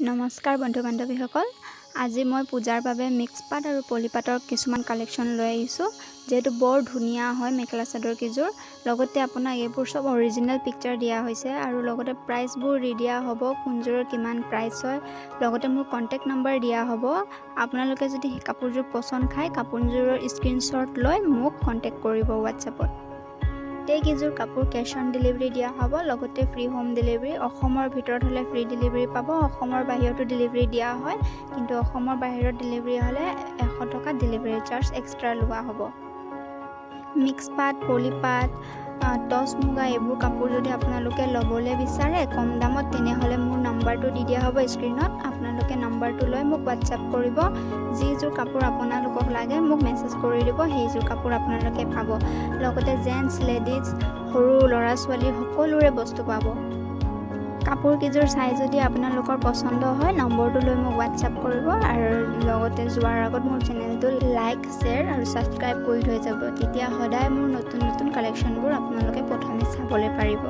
নমস্কাৰ বন্ধু বান্ধৱীসকল, আজি মই পূজাৰ বাবে মিক্স পাট আৰু পলিপাটৰ কিছুমান কালেকশ্যন লৈ আহিছোঁ। যিহেতু বৰ ধুনীয়া হয় মেখেলা চাদৰ কেইযোৰ, লগতে আপোনাক এইবোৰ চব অৰিজিনেল পিকচাৰ দিয়া হৈছে আৰু লগতে প্ৰাইচবোৰ দি দিয়া হ'ব, কোনযোৰৰ কিমান প্ৰাইচ হয়। লগতে মোৰ কণ্টেক্ট নাম্বাৰ দিয়া হ'ব। আপোনালোকে যদি সেই কাপোৰযোৰ পচন্দ খায়, কাপোৰযোৰৰ স্ক্ৰীনশ্বট লৈ মোক কণ্টেক্ট কৰিব হোৱাটছএপত। গোটেইকেইযোৰ কাপোৰ কেছ অন ডেলিভাৰী দিয়া হ'ব, লগতে ফ্ৰী হোম ডেলিভাৰী। অসমৰ ভিতৰত হ'লে ফ্ৰী ডেলিভাৰী পাব। অসমৰ বাহিৰতো ডেলিভাৰী দিয়া হয়, কিন্তু অসমৰ বাহিৰত ডেলিভাৰী হ'লে 100 টকা ডেলিভাৰী চাৰ্জ এক্সট্ৰা লোৱা হ'ব। মিক্স পাট, পলিপাট, টচ মুগা এইবোৰ কাপোৰ যদি আপোনালোকে ল'বলৈ বিচাৰে কম দামত, তেনেহ'লে মোৰ নাম্বাৰটো দি দিয়া হ'ব স্ক্ৰীণত। আপোনালোকে নাম্বাৰটো লৈ মোক হোৱাটছএপ কৰিব। যিযোৰ কাপোৰ আপোনালোকক লাগে, মোক মেছেজ কৰি দিব, সেইযোৰ কাপোৰ আপোনালোকে পাব। লগতে জেণ্টছ, লেডিজ, সৰু ল'ৰা ছোৱালী সকলোৰে বস্তু পাব। কাপোৰ কেইযোৰ চাই যদি আপোনালোকৰ পচন্দ হয়, নম্বৰটো লৈ মোক হোৱাটছএপ কৰিব আৰু লগতে যোৱাৰ আগত মোৰ চেনেলটো লাইক, শ্বেয়াৰ আৰু ছাবস্ক্ৰাইব কৰি থৈ যাব। তেতিয়া সদায় মোৰ নতুন নতুন কালেকশ্যনবোৰ আপোনালোকে প্ৰথমে চাবলৈ পাৰিব।